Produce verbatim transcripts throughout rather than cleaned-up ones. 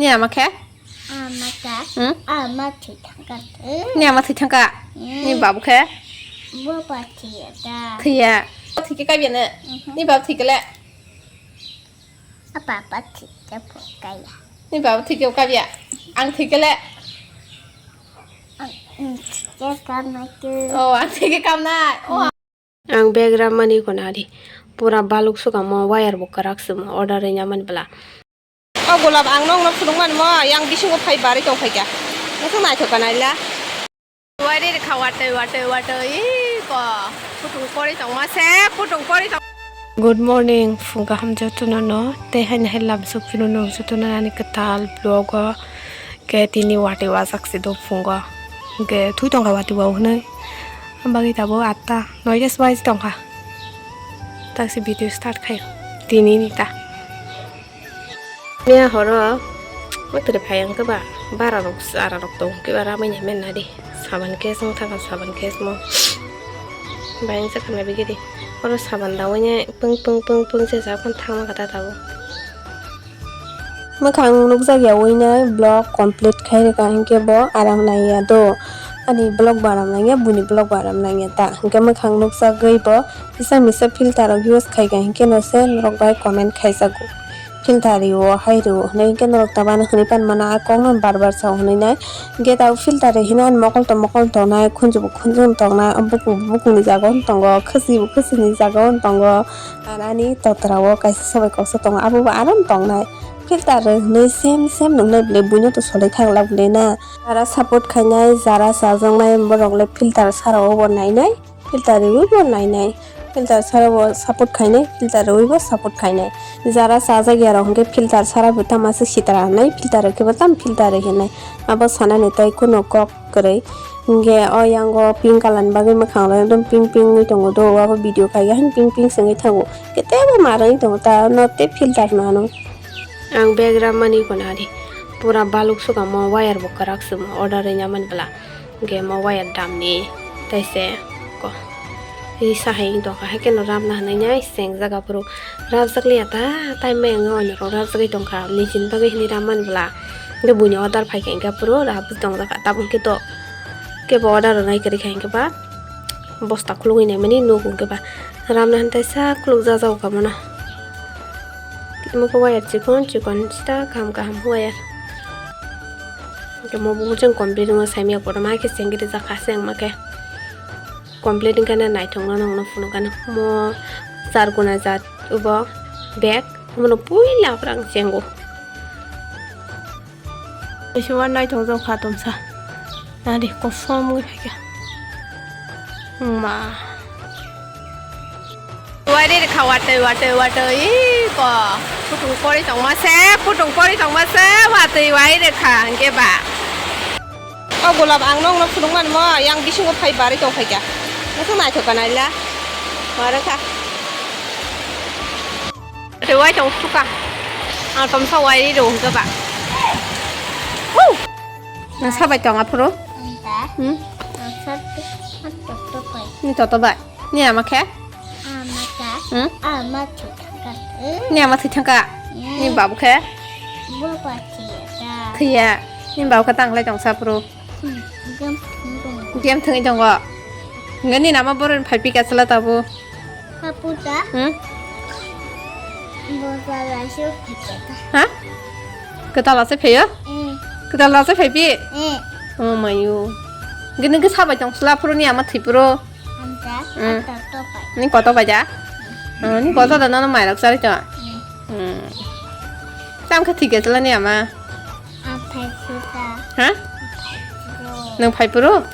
Ni ama khe? Ama khe? Hmm? Ama thwi thangkha. Ni ama thwi thangkha? Hmm. Ni babu khe? Bo ba thwiya da. Thwiya. Thwi khe kabya ne? Mhm. Ni babu thwi khe le? Apa apa thwi khe bo kaya. Ni babu thwi khe kabya? Ang thwi khe le? Ang, ang thwi khe kamnai khe. Oh, ang thwi khe kamnai. Oh. Ang bag rammani khuna di. Pura baluk sukamo wire bo kwrak simo order ringya mani bwla. O golap ang nokno phunukmani mo yang bisingo phai barwi tongphaikha. Nokha naithok ka naila. Wire rikha watwi watwi watwi iko. Kutung pori tongma se, kutung pori tong. Good morning, phung kaham jotono no. Tei haino hai lamsok phino no jotono ani kwtal vlog o. Ke tini watwi wajak se do phungo. Ke thui tongkha watwi wao hwnwi. Bagwi tabuk atta, noita se baji tongkha. Taksi video start khai. Tini ni ta. Miya horo, mwtwrwi phai ang khe ba, bara rok, chara rok tong khe ba, ramai ni men na di. Saban case wng thangkha, saban case mo. Bayang se khamya bigidi. Oro saban dawi ni pung, pung, pung, pung se sa phang thangma kha ta tabuk. Mwkhang nukjakya uinai vlog complete khai rwkha hinkhe bo aram naiya do. Ani vlog bo aram nangya, buini vlog bo aram nangya ta. Hinkhe mwkhang nukjagwi bo kisa misa filter rok use khaikha hinkhe no se norok bai comment khaijago. Filter rw hai rw hinwi hinkhe norok tabano hinwi pan mano, a kokno bar bar sao hinwi nai. Hinkhe tabuk filter rw hinwi ani mokol to mokol tongnai, khunju bo khunju tongnai, buku bo bukuni jaga o tongo, khasi bo khasini jaga o tongo. Ar ani totra o kaisa sobai koksa tongo, abo bo aram tongnai. Filter rw hinwi sem sem nuknai bwle buino to solai thang lak bwle na. Jara support khainai, jara chajaknai borok le filter sara o bo nainai, filter rwui bo nainai. Filter sara bo support khainai, filter rwui bo support khainai. Jara chajak ya rok hinkhe filter sara bo tama se sitra hinai, filter rw khe bo tamo filter rw hinai. Abo sanani tai kunu kok kwrwi. Hinkhe o yango pink colour ni bagwi mwkhang rok ekdom pink pink wngwi tongo do, abo video khaikhe haino pink pink se wngwi thango. Khe teibo ma rwngwi tongo ta, no tei filter no ano. Ang bag rammani khuna di. Pura baluk sukamo wire bo kwrak simo order ringya mani bwla. Hinkhe mo wire damni taise ko. Ri sahai wng tongkha, haikhe no ramna hinwi nai sengjak aphuru. Rapjak liya ta, tai maya wngwi oinwi rok rapjagwi tongkha, nijini bagwi hinwi rammani bwla. Hinkhe buini order phaikha hinkhe aphuru rapwi tongjakha, tabuk hinkhe to kebo order rwnai kwrwikha hinkhe ba bosta khulugwi naimani nuk hinkhe ba ramna hinwi taisa khulukjak jago kha bono. Omo khe wire chikon chikon sita kaham kaham wire. Hinkhe mo buhur chwng complete wngwi saimanya kotorma khe chengwi rijak kha chengma khe. Complete wngkha na naithokno nongno phunukgano. Mo char guna jat ubo bag, omono puila aphuru ang chengo. Kaisa uanaithok jokha tomsa. Nadi kosom wngwi phaikha. Ma. Wari rikha watwi watwi watwi iko. Kutung pori tongma se, kutung pori tongma se, watwi wai rikha hwnkhe ba. O golap ang nokno phunukmani mo, yang bisingo phai barwi tongphaikha. Nokha naithok ka naila. Wara kha. Tei wai tong suka. Ang tomsa wai ri rw hwnkhe ba. Woo! Nang sabai tong aphuru? Ang ta? Hmm? Ang sat, ang toto pai. Ni toto bai? Ni ama khe? Ama ta? Hmm? Ama thwi thangkha. Ni ama thwi thangkha? Hmm. Ni babu khe? Bo ba thwiya ta. Thwiya. Ni babu khe tang lai tong sa aphuru? Hmm. Game thwngwi tongo. Game thwngwi tongo. Hwnkhe ni nama boroni phai pika chwla tabuk. Haputa. Hmm? Bojala se phiketa. Ha? Kwtal ase phaio? Eh. Kwtal ase phaipi? Eh. Oh mayo. Gini khe sabai tong sla phuru ni ama thwi phuru. Amta, Hmm. Amta topai. Ni koto baja? Hmm. Oh, ni koto da nono mairok chari to. Eh. Hmm. Tam khe thwi khe chla ni ama. Aphai suta. Ha? Aphai suta. Nang phai phuru?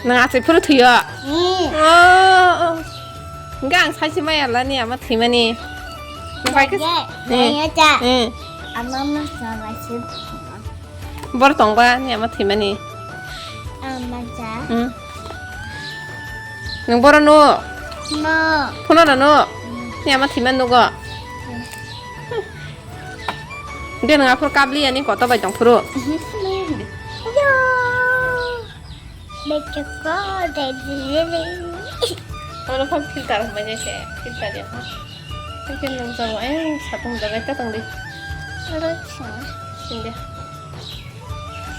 Nang achai phuru thwiyo? Hmm. Oh, oh. Hwnkhe ang saisi maya lani ama thwimani. Nang phai khe? Naya, Eh. Naya ta. Eh. Ama ma sama su. Bor tongba ni ama thwimani. Ama ta. Hmm. Nang boro nu? No. Phone no nu? Hmm. Ni ama thwimani nugo. Hmm. Dia nang aphuru kabli ani koto bai tong phuru. Yo. Bechoko de dili. Oro phang filter mai nai se, filter ya. Filter nang jabo, eh, satung jaga ta tang di. Oro sa. Hindi.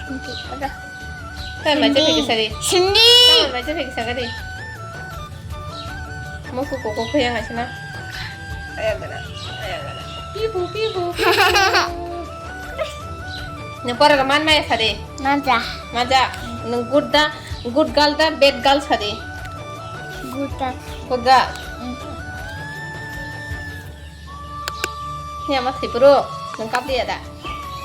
Hindi. Ada. Tama je phikisa di. Hindi. Tama je phikisa di. Muku koko kaya ngasina. Aya gana. Aya gana. Pipu pipu. Nang pora man maya sadi. Maja. Maja. Nang good da, good girl da, bad girl sadi. Good girl. Good girl. Ni ama thwi phuru, nang kap liya da?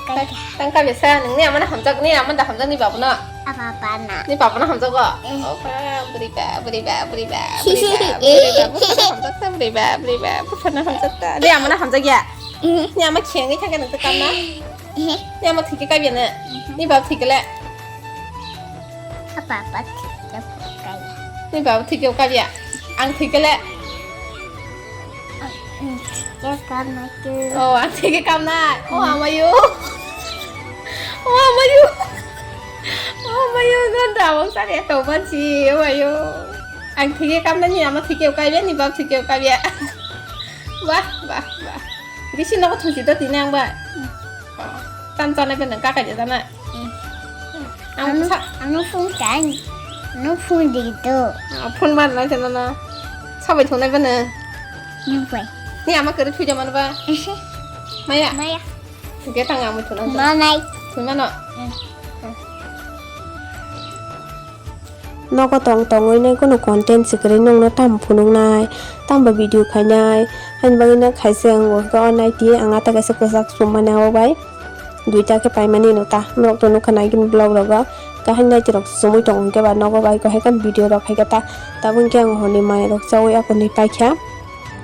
Kap. Tang kap ya sa, nang ni ama na hamjak, ni ama da hamjak ni babu na? Apa apa na? Ni babu na hamjak go? Eh. Oh, ba, buri ba, buri ba, buri ba, buri ba, buri ba, buri ba, hamjak sa, buri ba, buri ba, buri ba, hamjak ta. Ni ama na hamjak ya? Eh. Ni ama kheng ni thang ka nang ta kam na? Eh. Ni ama thwi khe kap ya na? Mhm. Ni babu thwi khe le? Apa apa thwi khe kap ya? Ni babu thwi khe kap ya? Ang thwi khe le? Ang thwi khe kap na tu. Oh, ang thwi khe kap na. Oh, amayo. Oh, amayo. Oh, amayo. Gon da bang sari to ban si. Oh, amayo. Ang thwi khe kap na ni ama thwi khe kap ya, ni babu thwi khe kap ya. Wah, wah, wah. Bisi nogo thusi to tini ang ba. Hmm. Tam chana ben nang kakai de jana. Hmm. Ang Anu, sa- anu phone kai. Anu phone di to. Ah, phone ban lai jana na. Sabai thonai ben. Ni bai. Ni ama kere thuja man ba. Ehe. Maya. Maya. Ge tang ama thonai. Manai. Thon mano. Hmm. Nogo tong tongwi nai kunu content se kwrwi nokno tam phunuknai, tamo video khainai, haini bagwi no khaisa ang o nai ti ang ata kaisa kwchak chumani abo bai duita khe paimani no ta norok to nukha nai khe vlog rogo kaham nai tirok chumui tongo hwnkhe ba nogo bai kahai khe video rok hai khe ta tabuk khe ang horni manwi rok chaui akorni paikha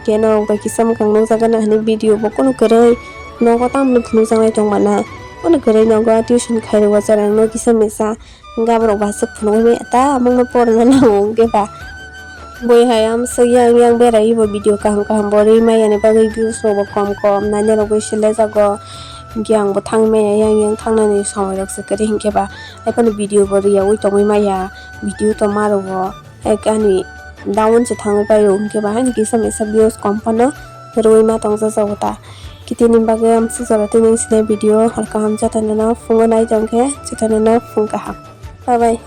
khe norok bai kisa mwkhang nukjagana hinwi video bo kunu kwrwi nogo tamo phunukjaknai tongmana kunu kwrwi nogo tuition khairokgo chwraino kisa misa. Hwnkhe aborok bo aswk phunugwi maya ta, omo wngkha porna nango hwnkhe ba. Bui hai amswk yang yang berai bo video kaham kaham bo rwi maya ni bagwi views rok bo kom kom naina rok bai se lejago. Hwnkhe ang bo thangwi maya yang yang thangnani somoi rok se kwrwi hwnkhe ba. Haiphano video bo rwyaui tongwi maya, video tongma rok bo. Ek ani down se thangwi paio, hwnkhe ba haino kisa misa views kom phano rwui ma tongjajago ta. Kitini bagwi amswk jora tini sinai video hor kaham jotono no phungo nai tongkhe jotono no phung kaham. Bye bye.